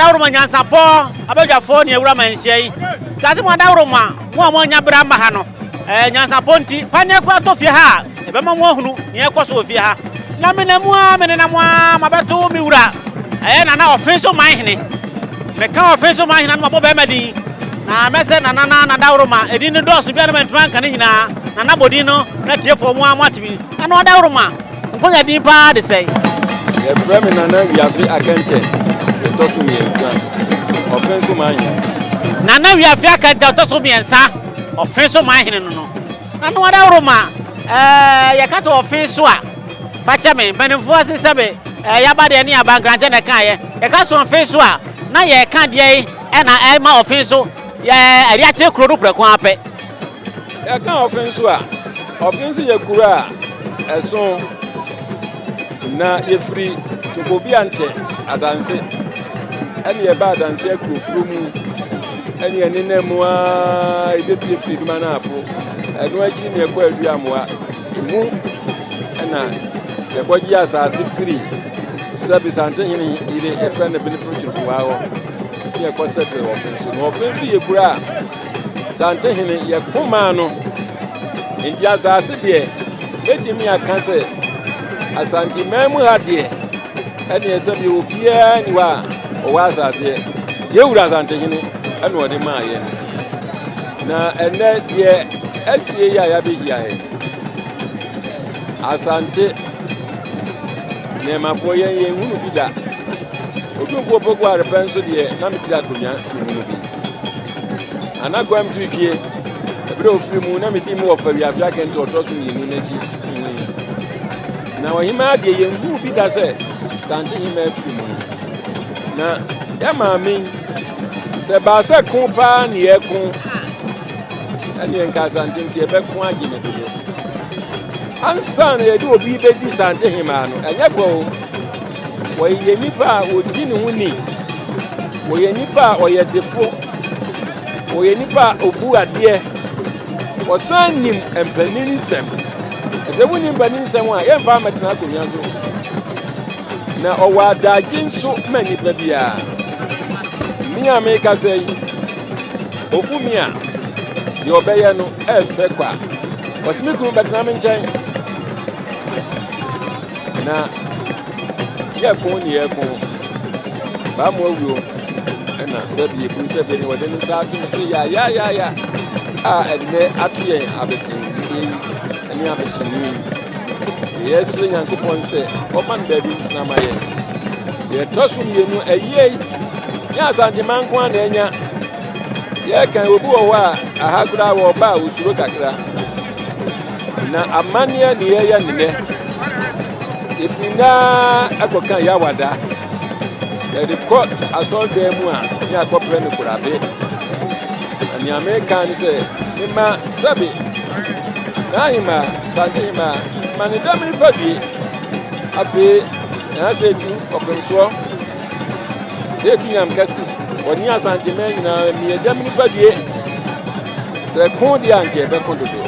adaworoma nyansapɔ abadwafoɔ ne awura manhyia yi. Gase mo adaworoma, mo a moanya berɛ ama ha no, ɛɛ nyansapɔ nti, paneɛ koraa tɔ fie ha a, ɛbɛma mo ahunu nea ɛkɔ so wɔ fie ha. Na menam mu ara, menenam ara, mabɛto me wura, ɛyɛ Nana Ɔfe so man hene. Meka Ɔfe so man hene a na mabɔ bɛrima din. Na mɛsɛ Nana na Nadaworoma, edin no dɔɔso bi a na mantumi anka ne nyinaa. Nana bɔ din no na atiefoɔ mo ara moate bi. Nana Ɔdaworoma, Nkonya din paa de sɛn? Yɛfrɛ me Nana Wiafe Akɛntɛn, ɔtɔ so mmiɛnsa, Ɔfe so manhene. Nana Wiafe Akɛntɛn ɔtɔ so mmiɛnsa, Ɔfe so manhene no no. Nana Ɔdaworoma, ɛɛ yɛka sɛ ɔfe so a, fa kyɛ me, mpanimfoɔ se sɛbe ɛɛ yaba deɛ ne yaba nkrantɛ na ɛkaeɛ. Yɛka sɛ ɔfe so a, na yɛreka deɛ ɛna ɛma ɔfe so yɛ ɛde akyerɛ kuro no prɛko ara pɛ. Yɛka Ɔfe nso a, Ɔfe nso yɛ kuro a ɛso na yɛfiri Tokobiantɛ Adanse ɛne yɛba Adanse akurofuro mu ɛne yɛnenam mu ara yɛbɛpie firi Duma no afo ɛno akyi ne yɛkɔ Aduamoa emu ɛna yɛkɔgye asase firi sɛ Bisantehene yere yɛfrɛ no Benefo Kyerefowaa hɔ ne yɛkɔ sɛtere Ɔfe nso na Ɔfe nso yɛ kuro a Santehene, yɛko maa no. Enti asase deɛ, mɛtumi aka sɛ Asanteman mu ha deɛ, ɛneɛ sɛdeɛ obiara nni hɔ a ɔwɔ asaseɛ. Yɛn wura Asantehene ɛna ɔde maa yɛn. Na ɛnɛ deɛ asie yi a yɛabɛhyia ha yi, Asante nneɛmafoɔ yɛn yɛn hunu bi da. Otumfoɔ Opoku Arepɛ nso deɛ na metiri akonnwa mehunu bi. Nana Kwam Twitwie, ɛberɛ a ɔfiri mu na medi mu wɔ Fawiafe Akɛntɛ ɔtɔ so mmienu no akyi. Na ɔhemaa deɛ yɛnhuu bi da sɛ Sante hemaa firi mu. Na yɛ maame yi, sɛ baa sɛ ko paa ne yɛko, ɛneɛ nka Asante nti yɛbɛko agye ne dodo. Ansa na yɛde obi bɛdi Sante hemaa no, ɛnyɛ kwa o. Wɔyɛ nipa a ɔdi ne ho ni. Wɔyɛ nipa a ɔyɛ defo. Wɔyɛ nipa a ɔbu adeɛ. Wɔsan nim mpanin nsɛm. Sɛ wonni mpanin nsɛm a, yɛmfa mmɛtena akonnwa so. Na ɔwɔ adagye nso ma nipa biara. Me a mekasa yi, obu me a, deɛ ɔbɛyɛ no ɛfɛ kwa. Ɔse me kunu bɛtena me nkyɛn. Na yɛko ne yɛko baa mu awuo ɛna sɛbi ebu sɛbi ne wɔde ne nsa ato ne so yayayaya a ɛnɛ ato yɛn abɛsɛnnie yi ne abɛsɛnnie yi yɛsrɛ Nyankopɔn sɛ ɔma no baabi ntena ma yɛn. Deɛ ɛtɔ so mmienu ɛyie yi nyɛ Asanteman nko ara na anya. Yɛka obi wɔ hɔ a aha koraa wɔ ɔba a osuro kakra. Na amanneɛ ne yɛyɛ ne nɛ. Ɛfiri nnɛ ara ɛkɔka Yawada. Yɛde kɔ asɔredan mu a ne akɔprɛ no korabe. Na nea meka ne sɛ mema sɛbe n'ahema Santehema ma ne dɛm nifa due. Afei na sɛ etu ɔpemsoɔ sɛ etu nyam kɛse wɔne Asanteman nyinaa mmea dɛm nifa due. Sɛ ko deɛ anka yɛbɛko dodo.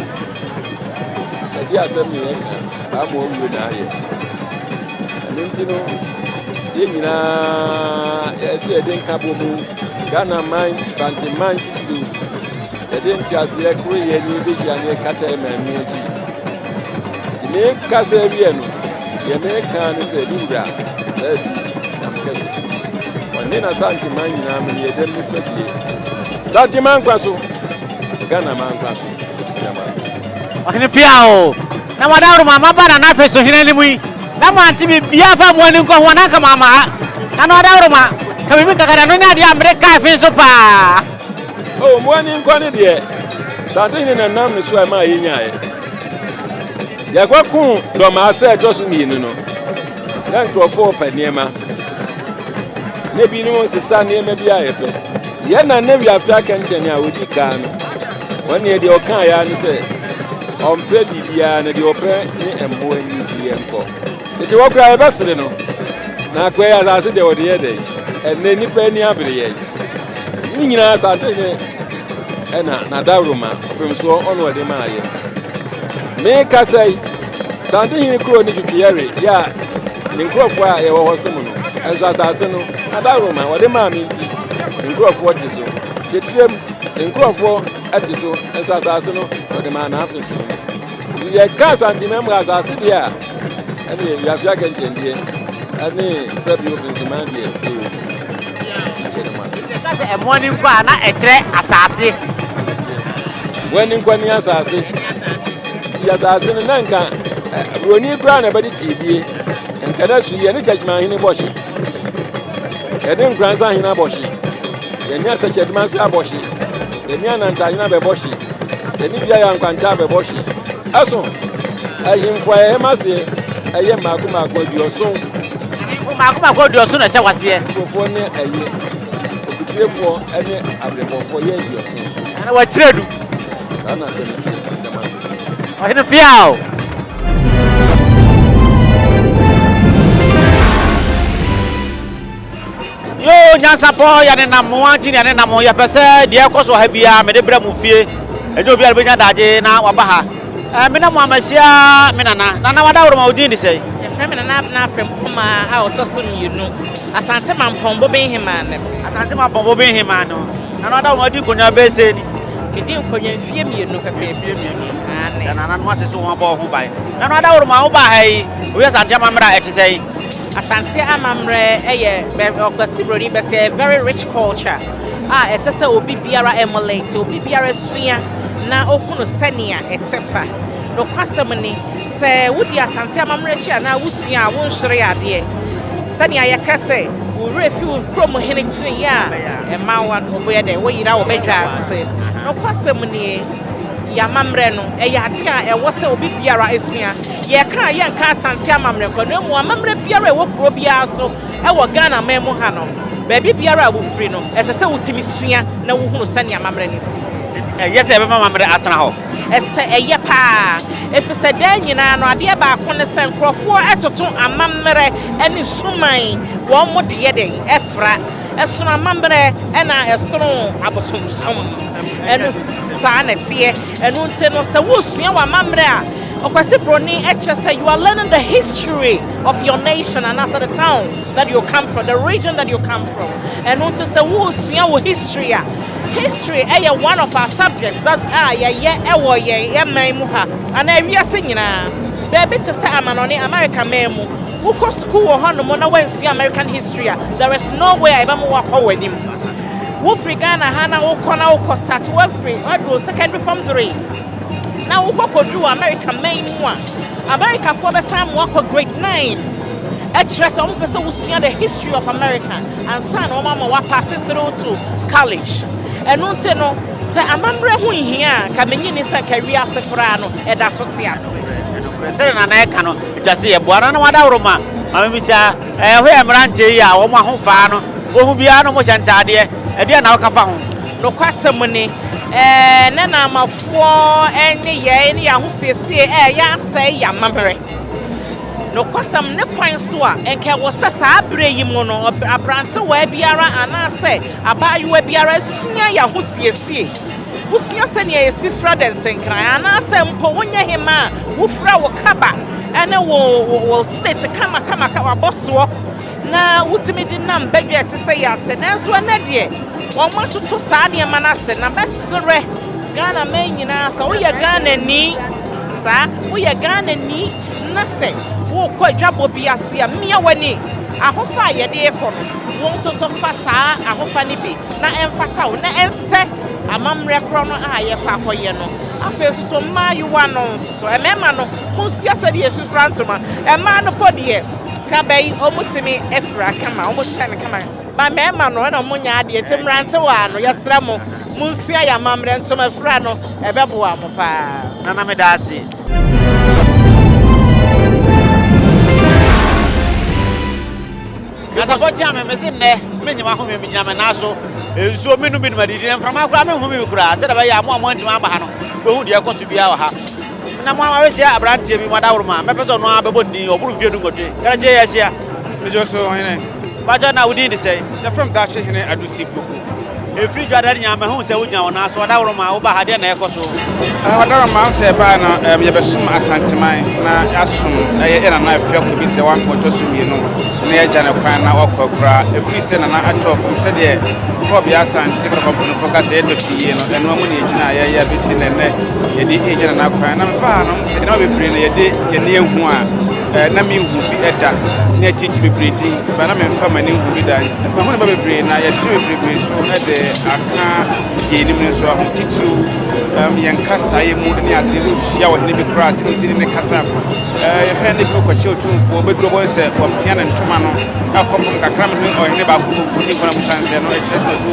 Ɛde asɛm ne yɛka saa ma ɔwuo na ayɛ. Ɛno nti no yɛn nyinaa yɛsɛ yɛde nka bɔ mu Ghana man Santeman titiriw yɛde nteaseɛ koro yɛ ne yɛbɛhyia ne yɛkata yɛ maame akyi. Nti mekasa awie no deɛ meka ne sɛ ne wura sɛ adu nyame kɛse ɔne n'Asanteman nyinaa mene yɛdɛm ne fa bie. Santeman nkwa so, Ghana man nkwa so. Ɔhene pia o, na wadaworo ma maba na n'afe so hene anim yi, na mante biribiara fa mo ani nkɔ ho a, na anka mamma ha. Na na wadaworo ma ka biribi kakra, no ne adeɛ a mede kaa afe so paa. O, mo ani nkɔ ne deɛ, Santehene na nam ne so a ɛmaa yɛnyaeɛ. Yɛkɔko dɔmaa sɛ ɛtɔ so mmienu no, na nkurɔfoɔ pɛ nneɛma. Na ebinom sesa nneɛma bi a yɛpɛ. Yɛn na na wiafe akɛntɛn a odi kan no, wɔn deɛ deɛ ɔkaa ya ne sɛ ɔmpɛ biribiara na deɛ ɔpɛ ne mmoa nyi yɛn nkɔ. Tete hɔ koraa yɛbɛsere no na akoa yi asase deɛ wɔde yɛ dɛn? Ɛnnɛ nnipa ani abere yɛn. Ne nyinaa asante ne ɛna n'adaworoma ɔpem soɔ ɔno ɔde maa yɛn. Mekasa yi, Santehene kuro ne Twitwiyɛre yɛ a ne nkurɔfoɔ a yɛwɔ hɔ som no. Nso asase no, adaworoma wɔde maa me nti, me nkurɔfoɔ te so. Kyekyerem, me nkurɔfoɔ te so, nso asase no, wɔde maa n'afeso no. Nti yɛka Asanteman mu asase deɛ a, ɛne Wiafe Akɛnkyɛndeɛ ɛne Sɛbi Ofinsuman deɛ ɛwɔ mu. Yɛda mo ase. Yɛka sɛ ɛmoa ni nkwa a, na ɛkyerɛ asase. Mmoa ni nkwa ni asase. Nti asase no na nka buroni koraa na ɛbɛde tiebie. Nka na su yɛne Kyakyimanhene bɔ hye. Yɛne Nkoransa hene abɔ hye. Yɛne Asɛkyɛdumase abɔ hye. Yɛne Anantahene abɛbɔ hye. Yɛne Biaya Nkwanta abɛbɔ hye. Ɛso ahemfo a ɛyɛ m'aseɛ ɛyɛ mmaako mmaako 70. Ahemfo mmaako mmaako 70 na ɛhyɛ w'aseɛ. Nkurɔfoɔ ne ɛyɛ okutirefoɔ ne abrɛbɔfoɔ yɛ 70. Ɛna wɔakyerɛ du. Saa na asɛm no teɛ. Meda mo ase. Ɔhene Piaw. Yoo, nyansapɔ yɛnenam mo akyi ne yɛnenam mo. Yɛpɛ sɛ deɛ ɛkɔ so ha biara mede brɛ mo fie. Ɛnyɛ obiara bɛnya daagye na waba ha. Ɛɛ, me ne mo amahyia me nana. Nana Wadaworoma, wo din de sɛn? Yɛfrɛ me Nana Abena Frempoma a ɔtɔ so mmienu, Asante Mampɔn Bobenhemaa no. Asante Mampɔn Bobenhemaa no. Nana Wadaworoma, wadi nkonnwa bɛyɛ sɛn ni? Medi nkonnwa mfie mmienu pɛpɛɛpɛ. Mfie mmienu. Aane. Yɛn nananom ase so wɔn abɔ wo ho ban. Nana Wadaworoma, wobaa ha yi, woyɛ Asante amammerɛ a ɛte sɛn? Asante amammerɛ yɛ Ɔkwasi Broni bɛsɛ ɛyɛ very rich culture a ɛsɛ sɛ obi biara emulate, obi biara sua na ohunu sɛnea ɛte fa. Nokwasɛm ni, sɛ wodi Asante amammerɛ akyi anaa wusua a, wonhwere adeɛ. Sɛnea yɛka sɛ wo werɛ fi wo kurom hene kyiniiɛ a, ɛma wo yɛ dɛn? Woyera wo badwa ase. Nokwasɛm nie, yɛn amammerɛ no, ɛyɛ adeɛ a ɛwɔ sɛ obi biara sua. Yɛka a, yɛnka Asante amammerɛ nko, na mmom amammerɛ biara a ɛwɔ kuro biara so wɔ Ghana man mu ha no, baabi biara a wofiri no, ɛsɛ sɛ wotumi sua na wohunu sɛnea amammerɛ no si teɛ. Ɛyɛ sɛ yɛbɛma amammerɛ atena hɔ? Ɛsɛ, ɛyɛ paa. Ɛfiri sɛ daa nyinaa no, adeɛ baako ne sɛ nkurɔfoɔ toto amammerɛ ne suman, wɔn de yɛ dɛn? Fra. Ɛsono amammerɛ ɛna ɛsono abosomsom. Ɛno saa na ɛteɛ. Ɛno nti no, sɛ woresua w'amammerɛ a, Ɔkwasi Broni kyerɛ sɛ you are learning the history of your nation anaasɛ the town that you come from, the region that you come from. Ɛno nti sɛ woresua wo history a, history ɛyɛ one of our subjects that a yɛyɛ ɛwɔ yɛn yɛn man mu ha anaa wiase nyinaa. Baabi te sɛ amanɔne America man mu, wokɔ sukuu wɔ hɔnom na woansua American history a, there is no way a yɛbɛma woakɔ w'anim. Wofiri Ghana ha na wokɔ na wokɔ start woafiri woaduru secondary form 3 na wokɔ kɔduru America man mu a, Americafoɔ bɛsan mo akɔ grade 9 ɛkyerɛ sɛ wɔn pɛ sɛ wosua the history of America ansa na wɔn ama woapass through to college. Ɛno nti no, sɛ amammerɛ ho nhia a, ka menyi ni sɛ nka wiase koraa no ɛda so te ase. Sɛdeɛ Nana ɛka no, ɛtwa sɛ yɛboa no na wadaworoma. Maame bisa, ɛhɔ yɛ mmeranteɛ yi a wɔn ahofaa no, wɔhu biara no wɔhyɛ ntaadeɛ. Ɛdeɛn na woka fa ho? Nokwasɛm ni, ɛɛ, na Namafoɔ ne yɛn ne yɛn ahosiesie ɛreyɛ asɛe yɛn amammerɛ. Nokwasɛm ne kwan so a, nka ɛwɔ sɛ saa berɛ yi mu no, aberantewaa biara anaasɛ abaayewa biara sua yɛn ahosiesie. Wosua sɛnea yɛsi fira dɛnsenkran anaasɛ mpo wonyɛ hema a wofira wo kaba ne wo wo slit kama kama wabɔsoɔ na wotumi de nam badwa a ɛte sɛ yɛ ase. Nanso ɛnɛ deɛ wɔn atoto saa nneɛma no ase na mɛsrɛ Ghana man nyinaa sɛ woyɛ Ghanani saa woyɛ Ghanani na sɛ wokɔ adwabɔ bi ase a mmea w'ani ahofa a yɛde rekɔ no wɔn nso so fa saa ahofa no bi na ɛmfata wo na ɛnsɛ amammerɛ korɔ no a yɛkɔ akɔyɛ no. Afei nso so mmaayewa no nso so mmarima no monsua sɛdeɛ yɛfifira ntoma. Mmaa no pɔ deɛ kaba yi wɔtumi afira kama, wɔhyɛ no kama, ba mmarima no ɛna wɔnyɛ adeɛ. Nti mmerantewaa no yɛsrɛ mo monsua yɛn amammerɛ ntoma fira no, ɛbɛboa mo paa. Nana meda ase. Atafo kyea me, mese nnɛ menye m'ahome, megyina me nan so. Nsuo menum bi nom adidi na mframa koraa menhome bi koraa sɛdeɛ ɛbɛyɛ a mo a moantumi amma ha no bɛhu deɛ ɛkɔ so biara wɔ ha. Na mo abɛhyia aberanteɛ bi mo adaworoma a mɛpɛ sɛ ɔno ara bɛbɔ ne din, ɔboro mfeɛ 18. Krakye yɛahyia. Megye so, ɔhene. Mpakyɛ na wo din de sɛn? Yɛfrɛ me Daakye Hene Adusi Poku. Ɛfiri dwada no nyinaa mahu sɛ wogyina wo nan so. Ɔdaworoma, woba ha, deɛ na ɛkɔ so? Ɔdaworoma, wo sɛ ɛbaa no yɛbɛsom Asanteman na yɛasom ɛyɛ yɛ Nana Afia Kobi sɛ wampɛ ɔtɔ so mmienu na yɛagya no kwan na wakɔ akura. Ɛfiri sɛ Nana atɔ fam sɛdeɛ Korɔbea Asante Kɔtɔkɔ mpanimfoɔ ka sɛ yɛdɔ te yie no, ɛno mu na yɛgyina a yɛyɛ abɛsi na ɛnnɛ yɛde regya Nana kwan. Na mebaa ha no, sɛ nneɛma bebree na yɛde yɛn ani ahu a na menhu bi da, ne atiti bebree din, ba na memfa m'ani nhu bi da. Mahu nneɛma bebree na yɛasua bebree nso de aka deɛ yɛnim no nso ho, titiriw yɛn kasaeɛ mu ne ade. Wohyia ɔhene bi koraa sɛ wosi ne ne kasa, yɛhwɛ ne bi kɔkyɛ otumfoɔ bɛduru ɔbɔ sɛ wɔpia ne ntoma no akɔ fam kakra. Mene ɔhene baako kɔdi nkɔla mu sane sɛ ɛno ɛkyerɛ sɛ so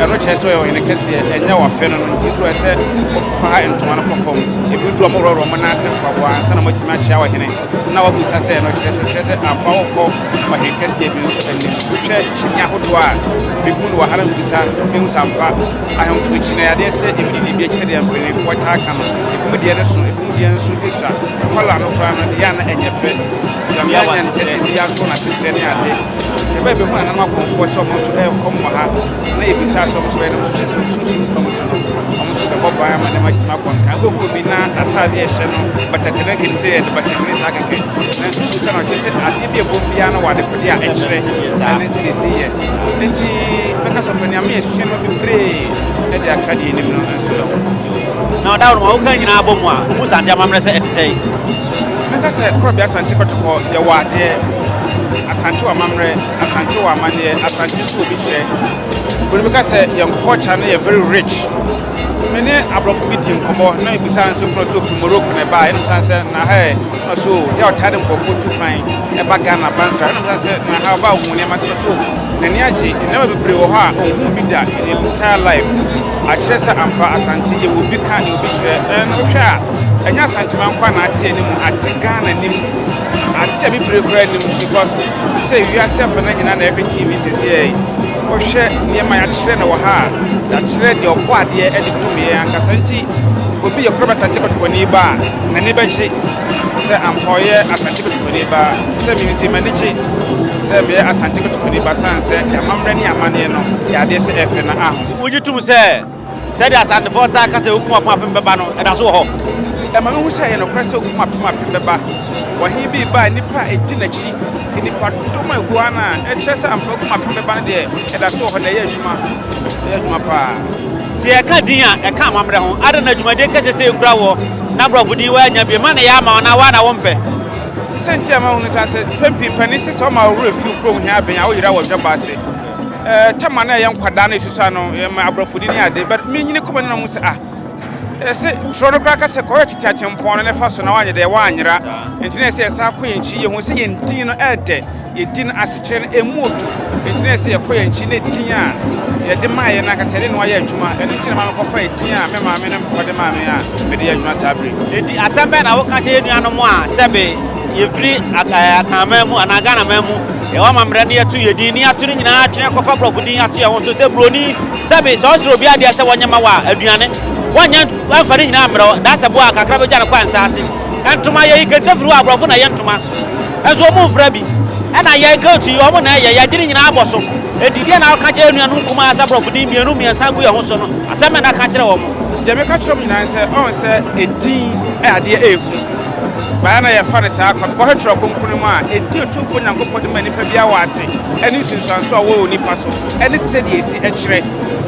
ɛno kyerɛ sɛ ɔyɛ ɔhene kɛseɛ, ɛnyɛ wafɛ no no nti duru sɛ ɔkɔha ntoma no kɔ fam. Ebi duru ɔmo worɔworɔ ɔmo nan ase mpaboa ansa na ɔmatumi akyea ɔhene na wabusa sɛ ɛno kyerɛ sɛ kyerɛ sɛ ampa wokɔ ɔhene kɛseɛ bi nso anim. Wohwɛ kyini ahodoɔ a mehu no wɔ ha no, mebisa mehu sɛ ampa ahemfo akyi na yadeɛ sɛ ebi didi bi akyi sɛdeɛ mpanimfoɔ taa ka no. Ebi mu deɛ no so, ebi mu deɛ nso sua kɔla no koraa no deɛ a na ɛnyɛ pɛ na anya nte sɛ bi aso n'asekyerɛ ne ade. Yɛbɛɛ bɛhu nananom akɔmfoɔ sɛ ɔmo nso ɛrekɔm wɔ ha na yɛbisaa sɛ ɔmo nso bɛyɛ no nso hyɛ sunsum fam so no, ɔmo nso bɛbɔ ban ama nneɛma atumi akɔ nkan. Wobɛhu obi na n'ataadeɛ ɛhyɛ no batakari, na nkanim sɛ yɛde batakari saa kɛkɛ, nanso wobisa no ɔkyerɛ sɛ adeɛ bi a ɛbɔ biara no wɔ adekodeɛ a ɛkyerɛ ɛne sɛ ɛsi yɛ. Nti bɛka sɛ ɔpɛ nneɛma yɛsua no bebree ɛde aka deɛ anim no nso ɛho. Na ɔdaworo ma woka nyinaa bɔ mu a, wohu Asante amammerɛ sɛ ɛte sɛn? Mɛka sɛ Korɔbea Asante Kɔtɔkɔ yɛwɔ adeɛ. Asante wɔ amammerɛ, Asante wɔ amanneɛ, Asante nso wɔ bi kyerɛ. Wode bɛka sɛ yɛn culture no yɛ very rich. Me ne aborɔfo bi di nkɔmmɔ na mebisa nso frɛ so ofiri Morocco na ɛbaa, ɛna mebisa sɛ na ha ɛ, na so yɛ ɔtaa de nkurɔfoɔ tu kwan ɛba Ghana bansra, ɛna mebisa sɛ na ha ɔbaa ohun nneɛma so, so n'ani agye nneɛma bebree wɔ hɔ a ɔnhuu bi da in his entire life. Akyerɛ sɛ ampa Asante yɛwɔ bi ka ne obi kyerɛ. Ɛno wohwɛ a ɛnyɛ Asantema nko a na ate anim, ate Ghana anim, ate abibire koraa anim, because sɛ wiase afa no nyinaa na ɛhwɛ TV sɛsɛ yi. Wohwɛ nneɛma yɛakyerɛ no wɔ ha a, yɛakyerɛ deɛ ɔbɔ adeɛ de dom yɛn ankasa. Nti obi yɛ korɔ bɛ Asante Kɔtɔkɔni ba a, n'ani bɛgye sɛ ampa ɔyɛ Asante Kɔtɔkɔni ba. Te sɛ me sɛ m'ani gye sɛ meyɛ Asante Kɔtɔkɔni ba, sane sɛ yɛamammerɛ ne amanneɛ no yɛ adeɛ sɛ ɛfɛ na aho. Wogye tom sɛ sɛdeɛ Asantefoɔ taa ka sɛ okum apem apem bɛba no, ɛda so wɔ hɔ? Ɛma mehu sɛ ɛyɛ nokorɛ sɛ okum apem apem bɛba. Ɔhene bi reba a, nnipa a ɛdi n'akyi, nnipa dɔm a ɛgu ha no a, ɛkyerɛ sɛ ampa okum apem bɛba no deɛ, ɛda so wɔ hɔ na ɛyɛ adwuma, ɛyɛ adwuma paa. Sɛ yɛka din a, ɛka amammerɛ ho. Adɛn na dwumadie kɛseɛ sɛ yɛkura woɔ na borɔfo din woannya bi? Ma na ɛyɛ ama wo anaa woa na wompɛ? Sɛ nti a mahunu saa sɛ mpɛn pii mpanin se sɛ ɔma wo werɛ fi wo kurom hia abɛn a woyera wɔ dwabɔ ase. Ɛɛ tɛma na ɛyɛ nkwadaa na esusua no yɛma aborɔfo din ne ade, but menyini kɔma no na mu sɛ ah ɛsɛ twerɛ no koraa ka sɛ kɔyɛ tete atempɔn no ne fa so na woanyɛ dɛ woanyera. Nti na ɛsɛ yɛsan kɔ yɛn akyi, yɛhu sɛ yɛn din no ɛɛdɛ, yɛn din no asekyerɛ no ɛmu odu. Nti na ɛsɛ yɛkɔ yɛn akyi na din a yɛde maa yɛn no ankasa yɛde no ayɛ adwuma. Ɛno nti na maame kɔfa din a me maame ne me papa de maa me a mede yɛ adwuma saa bere yi. Enti asɛm bɛn na woka kyerɛ yɛn nuanom a sɛbe yɛfiri Akanman mu anaa Ghanaman mu, yɛwɔ amammerɛ ne yɛto yɛn din ne yɛato no nyinaa atwene akɔfa borɔfo din ato yɛn ho so sɛ buroni, sɛbe sɛ ɔsrɛ obi adeɛ sɛ wɔnyɛ ma wo a, aduane, wɔnyɛ wɔmfa ne nyinaa mmerɛ wo, dasɛ boa a kakra bɛgya no kɔ ansaase. Ntoma, yɛyi kente firi hɔ a aborɔfo na ɛyɛ ntoma, nso wɔn mfra bi, ɛna yɛn coat yi wɔn na ɛyɛ, yɛagye ne nyinaa abɔ so. Enti deɛ na woka kyerɛ yɛn nuanom nkumaa sɛ aborɔfo din mmienu mmiɛnsa gu yɛn ho so no, asɛm bɛn na ka kyerɛ wɔn? Deɛ meka kyerɛ wɔn nyinaa ne sɛ, ɔhu sɛ edin yɛ adeɛ a ɛyɛ hu. Baeɛ na yɛfa no saa kwa. Kɔhwɛ Twerɛ Kronkron no mu a, edin a Otumfoɔ Nyankopɔn de ma nnipa biara wɔ ase ne nsunsuansoɔ a ɛwɔ onipa so ne sɛdeɛ ɛsi kyerɛ.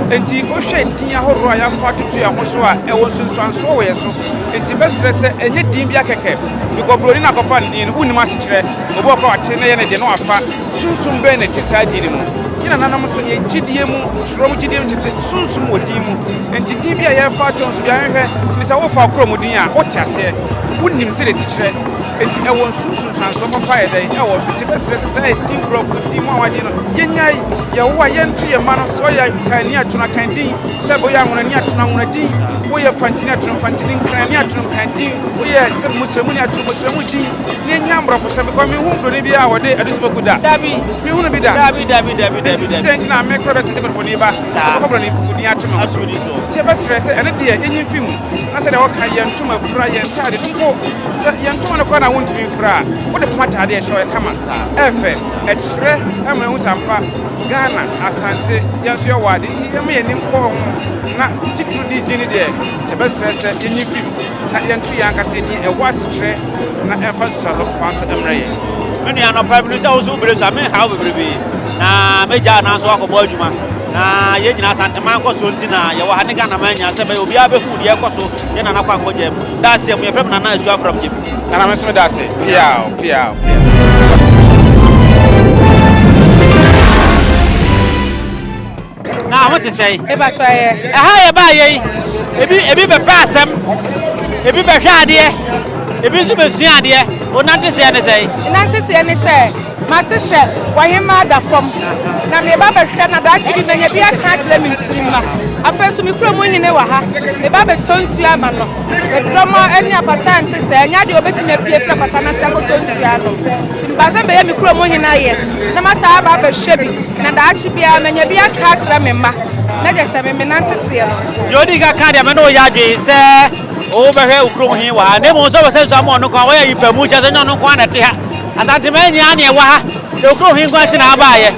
Enti wohwɛ din ahoroɔ a yɛafa atoto yɛn ho so a, ɛwɔ nsunsuansoɔ wɔ yɛn so. Enti mɛsrɛ sɛ ɛnyɛ din biara kɛkɛ, because buroni no akɔfa ne din no, wonnim asekyerɛ. Obi wɔ hɔ koraa a ɔte na ɛyɛ ne de na wafa. Sunsum bɛn na ɛte saa din no mu? Yɛn nananom nso, yɛn gyidie mu, twerɛ mu gyidie mu kyerɛ sɛ sunsum wɔ din mu. Enti din bi a yɛrefa ato nso biara nhwɛ ne sɛ wofa wo kurom din a, wote aseɛ, wonim sɛdeɛ ɛsi kyerɛ. Enti ɛwɔ nsunsunsuansoɔ papa yɛ dɛn ɛwɔ so. Nti mɛsrɛ sɛ saa din borɔfo din mu a wɔagye no, yɛnnyae. Yɛwo a, yɛnto yɛn mma no. Sɛ ɔyɛ Akanni a, to no Akan din. Sɛ woyɛ Anwonani a, to no Anwona din. Woyɛ Fantini a, to no Fantini. Nkranni a, to no Nkran din. Woyɛ sɛ Muslimuni a, to no Muslimu din. Na yɛnnya mborɔfosɛm because mennhuu buroni biara a ɔde adusumaku da. Dabi. Menhunu bi da. Dabi, dabi, dabi, dabi, Nti sisɛ nti na me kora bɛsɛ ntekɔtɔkɔni ba. Saa. Ɔbɛfa buroni din ato me ho so. Ato di so. Nti yɛbɛsrɛ sɛ ɛno deɛ yɛnyi mfi mu. Na sɛdeɛ wɔka yɛn ntoma fura, yɛn ntaade mpo, sɛ yɛn ntoma no koraa na. na wontumi mfira a, wode pam ataade a ɛhyɛ wo, ɛyɛ kama, ɛyɛ fɛ, ɛkyerɛ ma yɛhu sɛ ampa Ghana, Asante, yɛn nso yɛwɔ ade nti yɛmma yɛn ani nkɔ ho na titiriw de din no deɛ yɛbɛsrɛ sɛ yɛnyi mfi mu na yɛnto yɛn ankasa din ɛwɔ asekyerɛ na ɛmfa nsusuanso papa nso mmrɛ yɛn. Me nua, anɔpa yi menim sɛ wo nso wo bere so a, menha wo bebrebe, na mɛgya wo nanso woakɔbɔ adwuma. Na yɛn nyinaa Asanteman nkɔsoɔ nti na yɛwɔ ha ne Ghanaman nyinaa sɛ ɛbɛyɛ obiara bɛhu deɛ ɛrekɔ so yɛn Nana Kwankɔ Gyam. Da aseɛ mu, yɛfrɛ me Nana Asuo Afram Gyam. Nana me nso meda ase. Piaw, piaw, piaw. Na ho te sɛn? Mepakyɛ ɛyɛ. Ɛha yɛ baa yɛ yi, ebi ebi bɛpɛ asɛm, ebi bɛhwɛ adeɛ, ebi nso bɛsua adeɛ. Wo nante seɛ ne sɛn? Me nante seɛ ne sɛ, mate sɛ w'ahemmaa da fam, na mereba abɛhwɛ na daakye bi manya bi aka akyerɛ me nkyirimma. Afei nso me kurom hene wɔ ha, meba abɛtɔ nsuo ama no. Ɛdɔm ne apata a ɛnte saa, ɛnyɛ adeɛ a wɔbɛtumi apue afiri apata no ase akɔtɔ nsuo anom. Nti mebaa sɛ mebɛyɛ me kurom hene ayɛ, na masan aba abɛhwɛ bi, na daakye biara manya bi aka akyerɛ me mma, na kyerɛ sɛ me menante seɛ no. Deɛ ɔdii kan kaa deɛ me ne wo yɛ adwene sɛ wobɛhwɛ wo kurom he wɔ ha, na mmom sɛ wobɛsɛ nsuo ama ɔno nko a, woyɛ yipa mu, kyerɛ sɛ nyɛ ɔno nko ara na ɛte ha. Asanteman nyinaa ne ɛwɔ ha, deɛ wo kurom he nko ara nti na abaayɛ.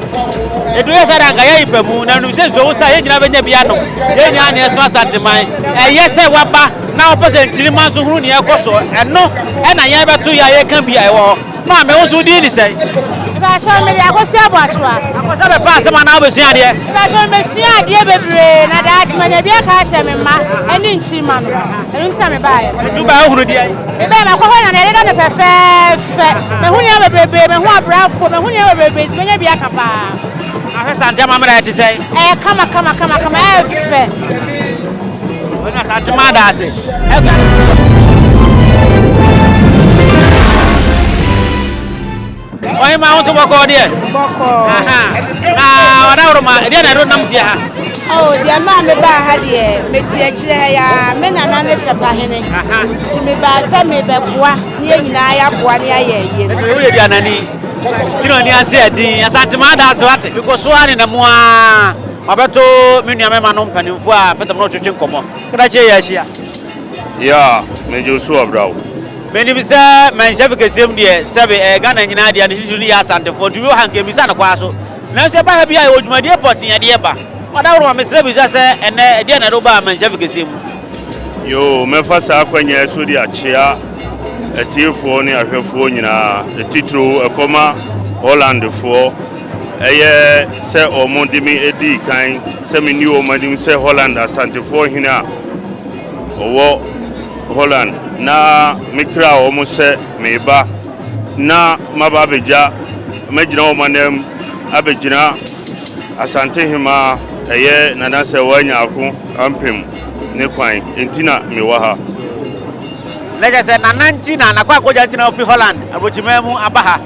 Edu yɛ saa de anka yɛyɛ yipa mu, na menim sɛ nsuo wo sa a, yɛn nyinaa bɛnya bi anom. Yɛn nyinaa na yɛso Asanteman. Ɛyɛ sɛ woaba na wopɛ sɛ nkyirimma nso hunu nea ɛkɔ so, ɛno na yɛn bɛto yɛ a yɛka bi a ɛwɔ hɔ. Maame, wo nso wo din ne sɛn? Mepakyɛw, mede Akosua Aboakyewa. Akosua bɛpɛ asɛm anaa wobɛsua adeɛ? Mepakyɛw, mebɛsua adeɛ bebree na daakye manya bi aka akyerɛ me mma ne nkyirimma no. Ɛno nti na mebaeɛ. Nti wobaeɛ wohunu deɛn? Mebaeɛ makɔhwɛ na nea ɛdeda no fɛfɛɛfɛ. Mahu nneɛma bebrebe, mahu abrafo, mahu nneɛma bebrebe nti manya bi aka paa. Ahwɛ Sante amammerɛ a ɛte sɛn? Ɛyɛ kama kama kama kama, ɛyɛ fɛ. Wọ́n Asante maa da ase. Ɔhema ho nso bɔkɔɔ deɛ. Bɔkɔɔ. Na ɔdaworo ma ɛdeɛ na ɛdo nam fie ha. Oh, deɛ maa me baa ha deɛ, mete akyire ha ya, me nana ne Tɛpahene. Nti me baa sɛ mebɛboa ne yɛn nyinaa yɛaboa ne ayɛ ayie no. Ɛnti woyɛ duanani. Nti na ɔni ase ɛdin. Asante maa da ase wate. Mekɔ so ara nenam mu ara. Mabɛto me nua mmarima no mpanimfoɔ a pɛ sɛ me ne wɔn twetwe nkɔmmɔ. Krakye yɛ ahyia. Yeah, megye wo so ɔbra wo. Menim sɛ manhyia fi kɛseɛ mu deɛ, sɛbe ɛyɛ Ghana nyinaa dea, ne titiriw no yɛ Asantefoɔ, nti obi wɔ ha nka yɛmmisa no kwaa so. Nanso ɛba ha bi a, yɛwɔ dwumadie pɔtee a yɛde ba. Ɔdaworo ma mesrɛ bisa sɛ, ɛnnɛ, ɛdeɛn na ɛde wo baa manhyia fi kɛseɛ mu? Yoo, mɛfa saa akwanya yi so de akyea atiefoɔ ne ahwɛfoɔ nyinaa, titiriw ɛkɔma Hollandfoɔ. Ɛyɛ sɛ wɔde me dii kan sɛ menni wɔn anim sɛ Holland Asantefoɔ hene a ɔwɔ Holland, na mekraa wɔn sɛ mereba na maba abɛgya, magyina wɔn ananmu abɛgyina Asante Hemaa ɛyɛ Nana Sɛwaa Nyarko Ampem ne kwan, enti na mewɔ ha. Na kyerɛ sɛ Nana nti na N'Akwankogya nti na wafi Holland aburokyiman mu aba ha.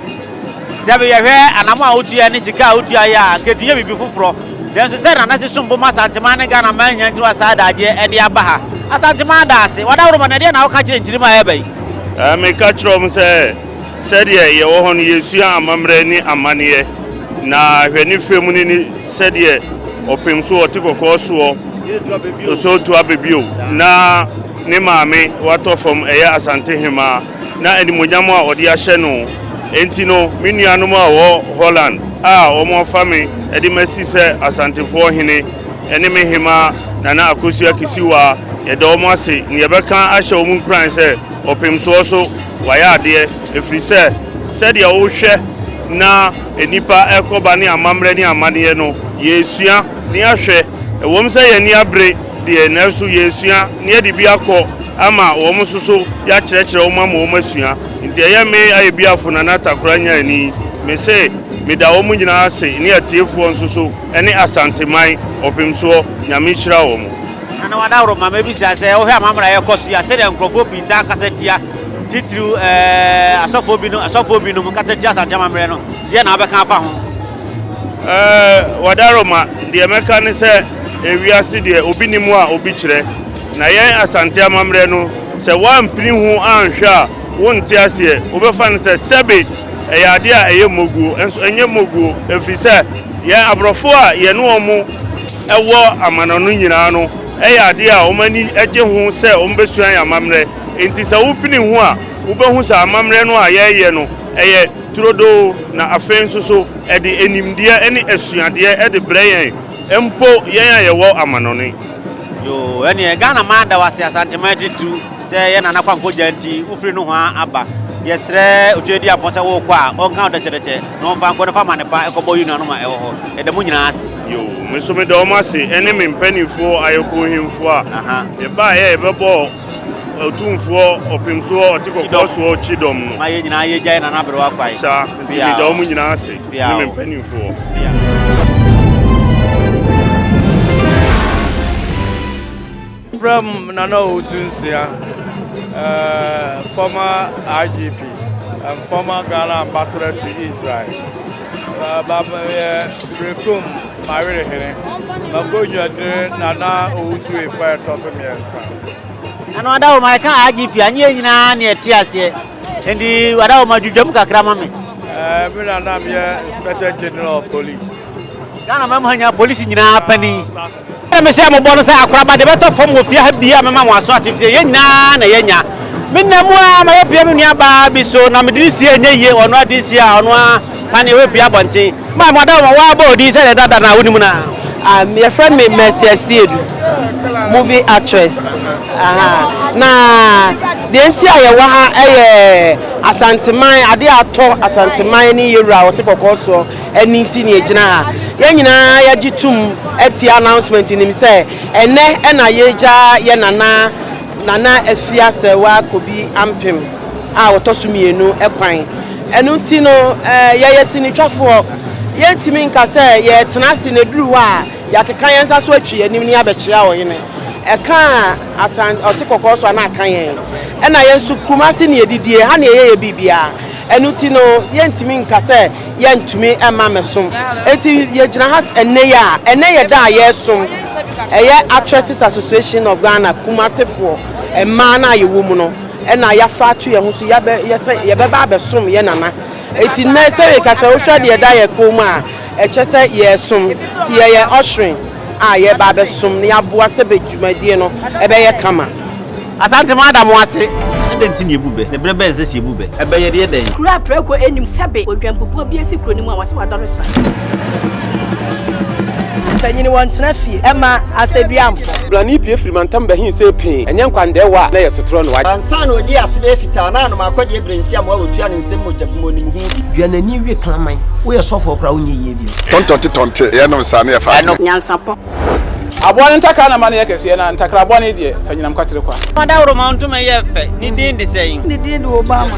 Sɛ yɛhwɛ anamɔn a wotuae ne sika a wotuae a, anka etumi yɛ biribi foforɔ. Nanso sɛ Nana si som bo ma Asanteman ne Ghana man nyinaa nti na wasan adagyeɛ de aba ha. Asanteman da ase. W'adaworoma no, ɛdeɛn na woka kyerɛ nkyirimma a ɛreba yi? Meka kyerɛ wɔn sɛ, sɛdeɛ yɛwɔ hɔ no, yɛresua amammerɛ ne amanneɛ, na hwɛ ne fɛ mu ne ne sɛdeɛ ɔpem so ɔte kɔkɔɔ soɔ, sɛ ɔtu aba bio, na ne maame watɔ fam, ɛyɛ Asante Hemaa. na animuonyam a ɔde ahyɛ no. Enti no, me nuanom a wɔwɔ Holland a wɔafa me de masi sɛ Asantefoɔ hene ne me hemaa Nana Akosua Kisiwaa, yɛda wɔn ase na yɛbɛka ahyɛ wɔn nkuran sɛ ɔpemsoɔ so wɔayɛ adeɛ, ɛfiri sɛ sɛdeɛ wohwɛ na nnipa rekɔba ne amammerɛ ne amanneɛ no, yɛresua na yɛahwɛ. Ɛwom sɛ yɛn ani abere deɛ, nanso yɛresua na yɛde bi akɔ. Ama wɔn nso so yɛakyerɛkyerɛ wɔn ama wɔn asua. Nti ɛyɛ me Ayebiafo Nana Takora Nyaani, me se meda wɔn nyinaa ase ne atiefoɔ nso so ne Asanteman ɔpemsoɔ, Nyame nhyira wɔn. Nana Wadaworo ma mebisa sɛ wohwɛ amammerɛ a ɛrekɔ so yi a sɛdeɛ nkurɔfoɔ pii taa kasa tia titiriw ɛɛ asɔfoɔ binom asɔfoɔ binom kasa tia Asante amammerɛ no deɛ na wobɛka afa ho? Ɛɛ Wadaroma, deɛ mɛka ne sɛ ewiase deɛ obi nim a obi kyerɛ. Na yɛn Asante amammerɛ no, sɛ woampini ho anhwɛ a, wonte aseɛ. Wobɛfa no sɛ sɛbe ɛyɛ adeɛ a ɛyɛ mmoguo, nso ɛnyɛ mmoguo, ɛfiri sɛ yɛn aborɔfo a yɛne wɔn wɔ amanɔno nyinaa no, ɛyɛ adeɛ a wɔn ani gye ho sɛ wɔbɛsua yɛn amammerɛ. Enti sɛ wopini ho a, wobɛhu sɛ amammerɛ no a yɛreyɛ no, ɛyɛ turodoo, na afei nso so ɛde animdeɛ ne asuadeɛ de brɛ yɛn, mpo yɛn a yɛwɔ amanɔne. Yoo ɛneɛ Ghana man da wo ase Asanteman titiriw sɛ yɛ Nana Kwankogya nti wo firi nohoa aba. Yɛsrɛ Otweaduampɔn sɛ worekɔ a ɔnka wo dɛkyɛdɛkyɛ na ɔmfa nkɔ na fa amane pa kɔbɔ yɛ nuanom a ɛwɔ hɔ. Yɛda mo nyinaa ase. Yoo me nso meda wɔn ase ɛne me mpaninfoɔ ayɛkohemfoɔ a yɛbaeɛ a yɛbɛbɔɔ Otumfoɔ Ɔpemsoɔ Ɔte Kɔkɔɔ Soɔ Kyidɔm no. Ma yɛn nyinaa yɛgyae Nana Aberewa kwae. Saa nti meda wɔn nyinaa ase ne me mpanimfoɔ. From Nana Owusu Nsia, uh, former IGP and former Ghana ambassador to Israel. Uh, Berekum Mawerehene, Makonwa Nana Owusu Efa ɛtɔ so mmiɛnsa. Ɛno adawoma ɛka IGP a, nyɛ yɛn nyinaa na yɛte aseɛ. Nti adawoma dwudwam kakra ma me. Ɛɛ me na na meyɛ Inspector General of Police. Ghana man mu ha nyinaa polisi nyinaa panin. Ɛna mehyɛ mo bɔ no sɛ akoraba de bɛtɔ fam wɔ fie ha bia mɛma mo aso ate sɛ yɛn nyinaa na yɛanya. Me nna mu a ma yɛpia me nua baa bi so na mede ne sie ɛnyɛ yie ɔno ade sie a ɔno a pane wapia abɔnten. Maa mo adawoma woabɔ odin sɛdeɛ dada na wonim no a. Um, yɛfrɛ me Mercy Asiedu, movie actress. Aha. Na deɛ nti a yɛwɔ ha yɛ Asanteman, adeɛ a atɔ Asanteman ne yɛwura a ɔte kɔkɔɔ soɔ ɛne nti ne yɛgyina ha. Yɛn nyinaa yɛgye tom atie announcement nim sɛ ɛnɛ ɛna yɛgya yɛ nana Nana Afia Serwaa Kobi Ampem a ɔtɔ so mmienu kwan. Ɛno nti no, yɛyɛ sinitwafoɔ. Yɛntumi nka sɛ yɛretena ase na ɛduru hɔ a, yɛakeka yɛn nsa so atwi yɛn anim na yɛabɛkyea ɔhene. Ɛka Asan ɔte kɔkɔɔ so a na aka yɛn. Ɛna yɛn nso Kumasi na yɛdidie, ha na yɛyɛ yɛn biribiara. Ɛno nti no, yɛntumi nka sɛ yɛntumi mma mmɛsom. Enti yɛgyina ha ɛnnɛ yi a, ɛnnɛ yɛ da a yɛresom. Ɛyɛ Actresses Association of Ghana, Kumasefoɔ, mmaa no a yɛwɔ mu no. Ɛna yɛafa ato yɛn ho so yɛabɛ yɛ sɛ yɛbɛba abɛsom yɛn nana. Enti nnɛ sɛ meka sɛ wohwɛ deɛ ɛda yɛn kɔn mu a, ɛkyɛ sɛ yɛresom. Nti yɛyɛ ushering a yɛreba abɛsom na yɛaboa sɛ bɛ dwumadie no ɛbɛyɛ kama. Asante mada mo ase. Adɛn nti na yɛbu bɛ? Na berɛ bɛn na ɛsɛ sɛ yɛbu bɛ? Ɛbɛ yɛde yɛ dɛn? Kuro a prako nnim sɛbe odwanbubuo bi asi kuro no mu a wɔse wadɔre sran. Mpanyini wɔntena fie mma asɛduamfo. Blani pue firi mantam bɛhe see pee, ɛnyɛ nkwandɛɛwa a na ɛyɛ sotorɔ na wagye. Ansa na ɔdii ase bɛyɛ fitaa na anom akɔdeɛ berɛ nsiamoa a ɔtua ne nsam mogya gu mu ɔnim ho bi. Dua n'ani we kraman. Woyɛ sɔfoɔ koraa wonyɛ yie bio. Tɔntɔnte tɔnte, yɛnom saa na yɛfa adeɛ. Nyansapɔ. Aboa no ntakra na ma no yɛ kɛseɛ, na ntakra bɔne deɛ, fa nyinam kwatere kwa. Ɔdawuroma ntoma yɛ fɛ, ne din de sɛn? Ne din de Obama.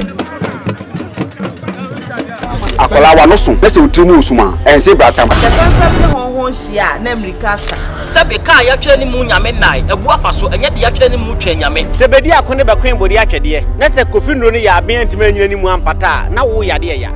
Akwadaa w'ano so na sɛ wo tiri mu wɔ sum a, ɛnse bratam. Sɛ fɛmfɛm ne hɔnhɔn hyia a, na mmirika asa. Sɛbe, ka a yɛatwerɛ ne mu Nyame nnae, abu afa so, ɛnyɛ deɛ yɛatwerɛ ne mu Twɛn Nyame. Sɛ bedi ako ne bɛkoe bode atwɛdeɛ, na sɛ Kofi nnuro no yɛ aben antumi anyina ne mu ampata a, na wo yadeɛ ya.